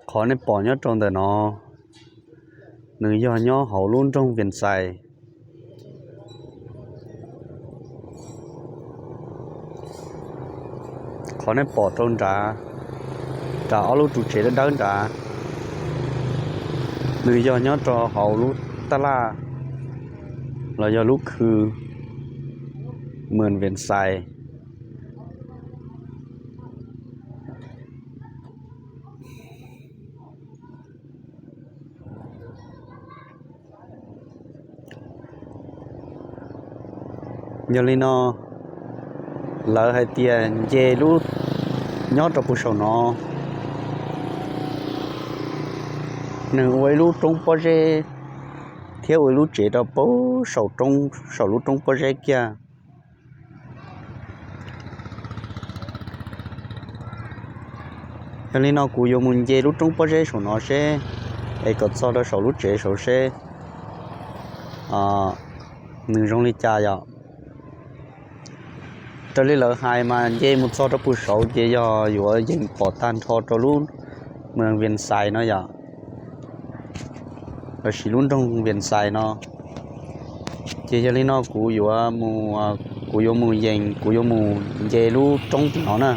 Qhov nej pom nyob rau ntawm no, nws yog nyob hauv lub nroog Vias Xais. Qhov nej pom rau nrad, nram ob lub ru tsev dawb dawb nrad, nws yog nyob rau hauv lub taj laj los yog lub khw Mws Vias Xais. Yog li no, lawv hais tias nce lub, nyob rau puag saum no, nws ua ib lub roob pob zeb thiab ua ib lub tsev rau puag saum roob, saum lub roob pob zeb kiag. Yog li no kuv yuav mus nce lub roob pob zeb saum no seb, es kom txog rau saum lub tsev saud seb nws zoo li cas yom. Raws li lawv hais mas nce mus txog rau puag saud ces yog yuav yees pom tag nrho rau lub Mws Vias Xais no yom, lossis lub nroog Vias Xais no. Ces yog li no kuv yuav mus, kuv yuav mus yees, kuv yuav mus nce lub roob tim no na.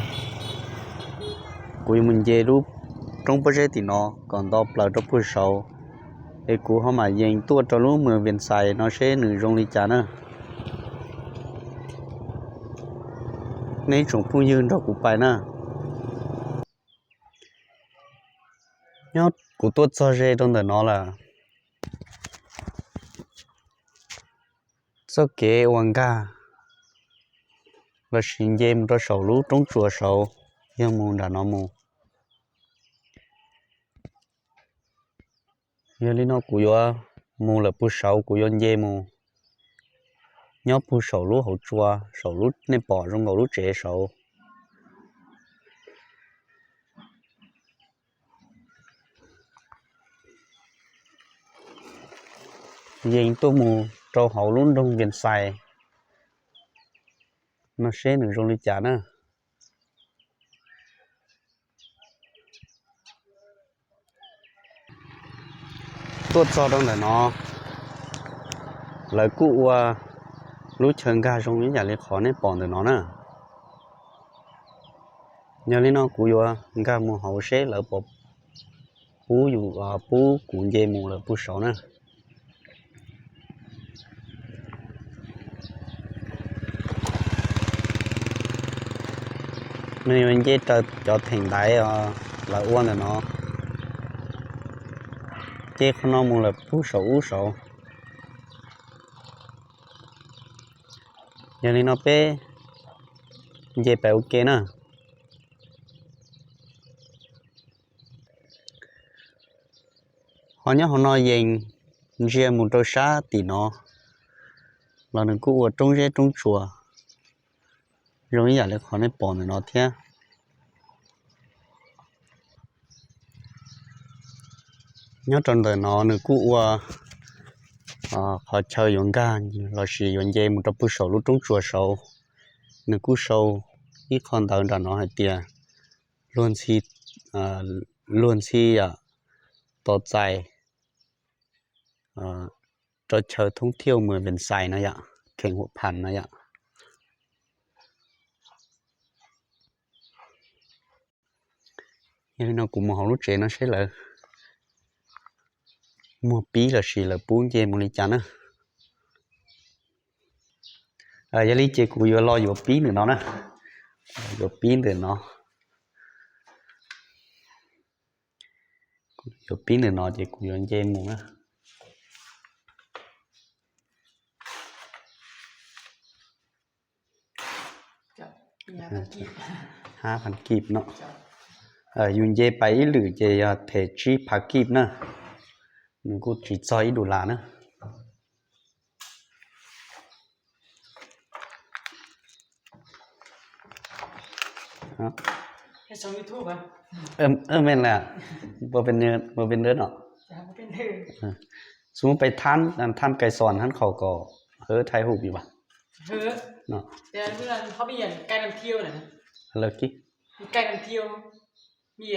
Kuv yuav mus nce lub roob pob zeb tim no kom nto plaws rau puag saud, es kuv ho mam yees tuaj rau lub Mws Vias Xais no seb nws zoo li cas na. Nej tsoom phooj ywg nrog kuv pais na. Nyob kuv tuaj txog ze rau ntawm no lawm, txoj kev ua nkag lossis nce mus rau saum lub roob tsuas saud yog mus nram no mus. Yog li no kuv yuav mus lawm puag saud, kuv yuav nce mus nyob puag saum lub hauv tsua, saum lub nej pom zoo nkaus lub tsev saud. Yees tuaj mus rau hauv lub nroog Vias Xais no seb nws zoo li cas na. Tuaj txog rau ntawm no, lawv kuj ua lub chaw nkag zoo ib yam li qhov nej pom ntawm no na. Yog li no kuv yuav nkag mus hauv seb lawv puas pub, pub kuv nce mus lawm puag saud na. Nws yuav nce raws cov theem ntaiv lawv ua ntawm no, nce qhov no mus lawm puag saum ub saud. Yog li no peb nce pais ua ke na. Ho nyob hauv no yees ntsia mus rau sab tim no los nws kuj ua roob zeb roob tsuas zoo ib yam li qhov nej pom ntawm no thiab. Nyob rau ntawm no nws kuj ua qhov chaw yuav nkag lossis yuav nce mus rau puag saum lub roob tsuas saud. Nws kuj sau ib qho ntawv nram no hais tias luag ntxhi, luag ntxhi yom, tos txais rau chaw thoob thiaj mus Vias Xais no yom, kheem Huam Phas no yom. Yog li no kuv mus hauv lub tsev no seb lawv muag pib lossis lawv pub nce mus li cas na. Yog li ces kuv yuav los yuav pib ntawm no na. Yuav pib ntawm no. Yuav pib ntawm no ces kuv yuav nce mus na. Hab phav kib no. Yus nce pais ib lwm ces yog them tsib phav kib na. Nws kuj tsis txog ib dollar na. Xub pais thab, thab kais xom hab qhov kom hab thai hum yus as. Cov,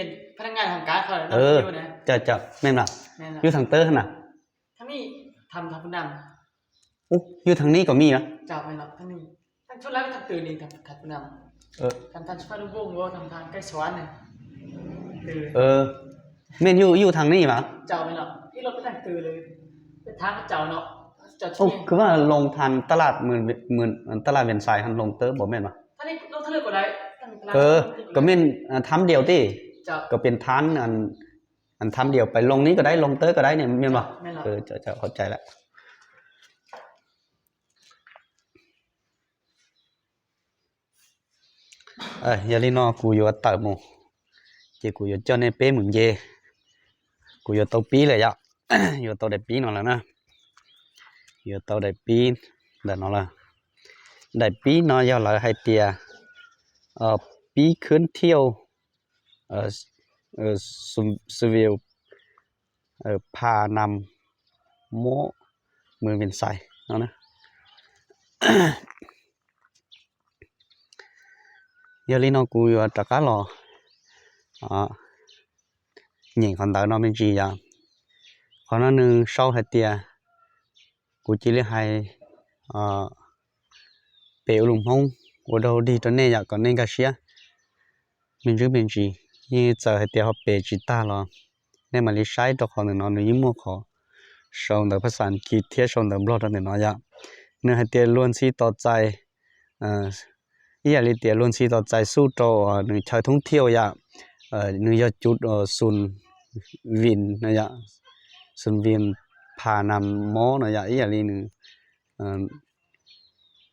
cov, me na, yug thav tawb na. Ub, yug thav nib kom me na. Me yug, yug thav nib mas. Ub, kws vaj loos thav ta laj, ta laj Vias Xais hab loos tawb npaum me mas. Kom me tham diaus tib, kom pem tham, tham diaus pais loos nib koj daib, loos tawb koj daib ne, me mas. Qhov cai lawm. Yog li no kuv yuav tawm mus, ces kuv yuav coj nej peb mus nce. Kuv yuav tau pib lawm yom, yuav tau daim pib no lawm na. Yuav tau daim pib ntawm no lawm. Daim pib no yog lawv hais tias pib khwb thiauj Xavier Pha Nam Mob Mws Vias Xais no. Yog li no kuv yuav rov qab los nyeem qhov ntawv no me ntsis yom. Qhov no nws sau hais tias, kuv cia li hais pem ua lus Hmoob ua dog dig rau nej yom, kom nej nkag siab me ntsis me ntsis. Yeej txawm hais tias ho pem tsis tag los nej mam li saib, rau qhov ntawm no nws yeej muaj qhov sau ntawv phas xas Askiv thiab sau ntawv Nplog rau ntawm no yom. Nws hais tias luag ntxhi tos txais, ib yam li tias luag ntxhi tos txais xuj rau nws chaw thoob thiauj yom. Nws yog cuv Xus Vin no yom, Xus Vin Pha Nam Mob no yom, ib yam li nws,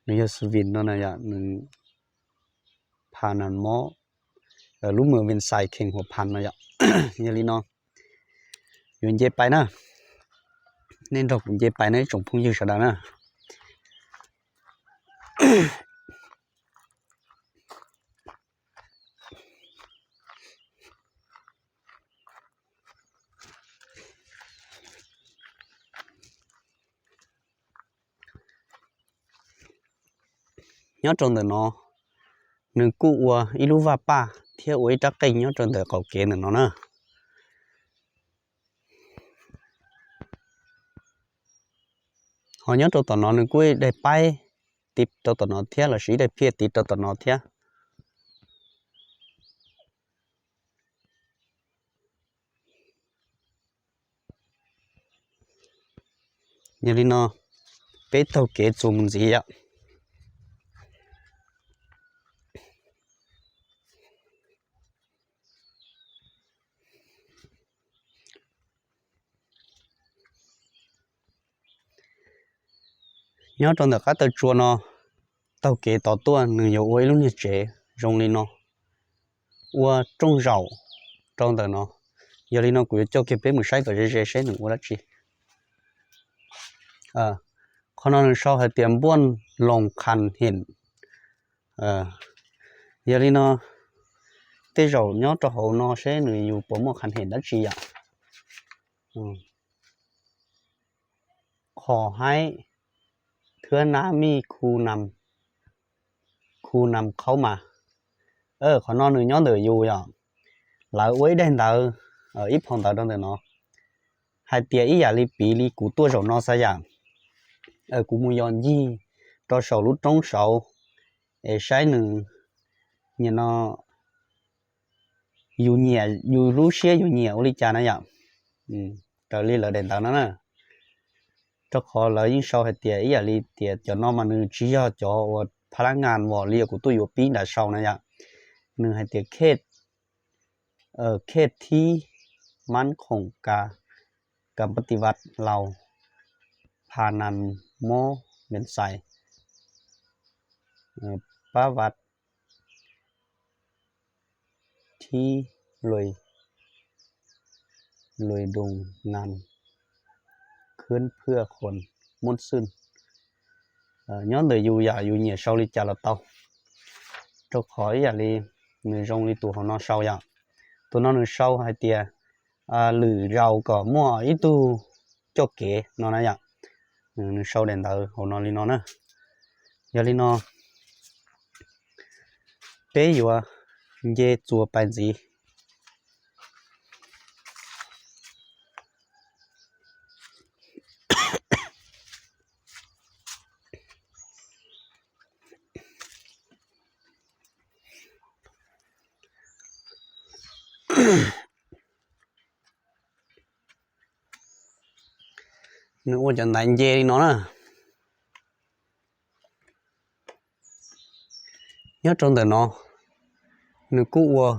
nws yog Xus Vin no na yom, nws Pha Nam Mob, lub Mws Vias Xais kheem Huas Phas no yom. Yog li no yuav nce pais na, nej nrog kuv nce pais na ib tsoom phooj ywg sawv daws na. Nyob rau ntawm no, nws kuj ua ib lub vaj paj thiab ua ib rab qeej nyob rau ntawm qaum kev ntawm no na. Ho nyob rau tom no nws kuj ib daim paib tiv rau tom no thiab lossis ib daim phiaj tiv rau tom no thiab. Yog li no, peb taug kev txuas mus ntxiv yom. Nyob rau ntawm qab taw tsua no, taug kev tod tuaj nws yuav ua ib lub niag tsev zoo li no, ua rooj zaum rau ntawm no. Yog li no kuv yuav coj kiag peb mus saib kom ze ze seb nws ua dab tsi. Qhov no nws sau hais tias npuaj loos qhas hem. Yog li no, tej zaum nyob rau hauv no seb nws yus puas muaj qhas hem dab tsi yom. Qhov haib, thwab nab mij khu nam, khu nam khaub mas. Qhov no nws nyob ntawm yus yom. Lawv ua ib daim ntawv, ib phau ntawv rau ntawm no hais tias ib yam li piv li kuv tuaj zaum no xav yam, kuv mus yos ncig rau saum lub roob saud es saib nws, nim no yus nyiam, yus lub siab yus nyiam ua li cas na yom. Raws li lawv daim ntawv no na, rau qhov lawv yeej sau hais tias ib yam li tias cov no mas nws tsis yog cov uas pha lab ngas vos li kuv tuaj yuav pib nram sau na yom. Nws hais tias khej, khej thib mab khoom ka, ka pab ti vaj laus, pha nas mob npees xais, pab vaj thib luis, luis doos nas, khwb phwaj khuas, muab xwj. Nyob ntawm yus yam yus nyiam sau li cas los tau, rau qhov ib yam li nws zoo li tus hauv no sau yom. Tus no nws sau hais tias lwm zaus kom muaj ib tug coj kev no na yom. Nws sau daim ntawv hauv no li no na. Yog li no peb yuav nce txuas pais ntxiv. Nws ua cov ntaiv nce li no na. Nyob rau ntawm no, nws kuj ua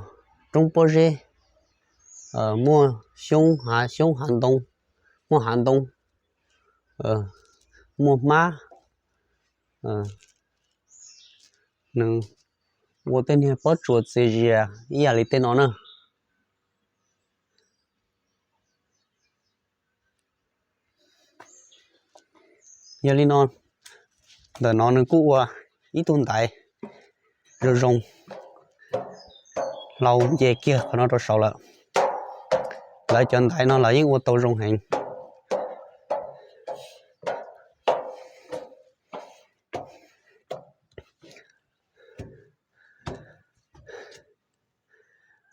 roob pob zeb, muaj xyoob hav, xyoob hav ntoo, muaj hav ntoo, muaj hmab. Nws ua tej niag pob tsuas txias zias ib yam li tej no na. Yog li no, ntawm no nws kuj ua ib tug ntaiv zoo zoo, hlau nce kiag qhov no rau saud lawm. Lawv cov ntaiv no lawv yeej ua tau zoo heev.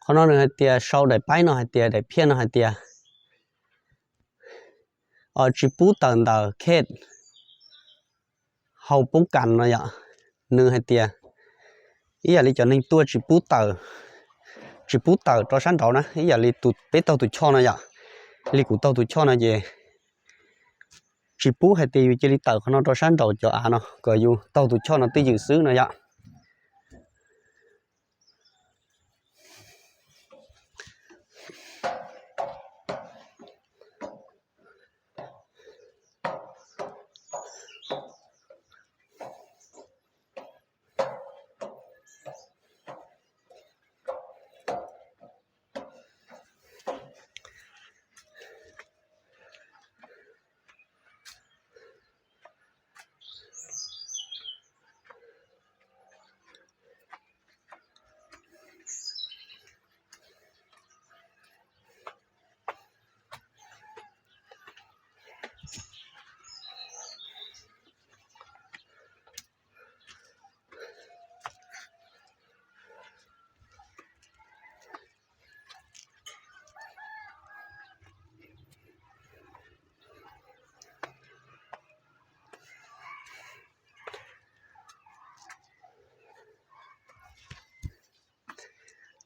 Qhov no nws hais tias sau daim paib no hais tias, daim phiaj no hais tias tsis pub tawm ntawm khej hau pub kas no yom. Nws hais tias ib yam li cov neeg tuaj tsis pub tawm, tsis pub tawm rau sab nraud na, ib yam li peb taug tus choj no yom, li kuv taug tus choj no ces tsis pub hais tias yus cia li tawm qhov no rau sab nraud cov av no, kom yus taug tus choj no twj ywm xwb no yom.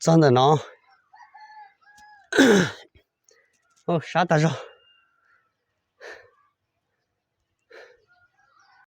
Txog ntawm no, sab tag zog.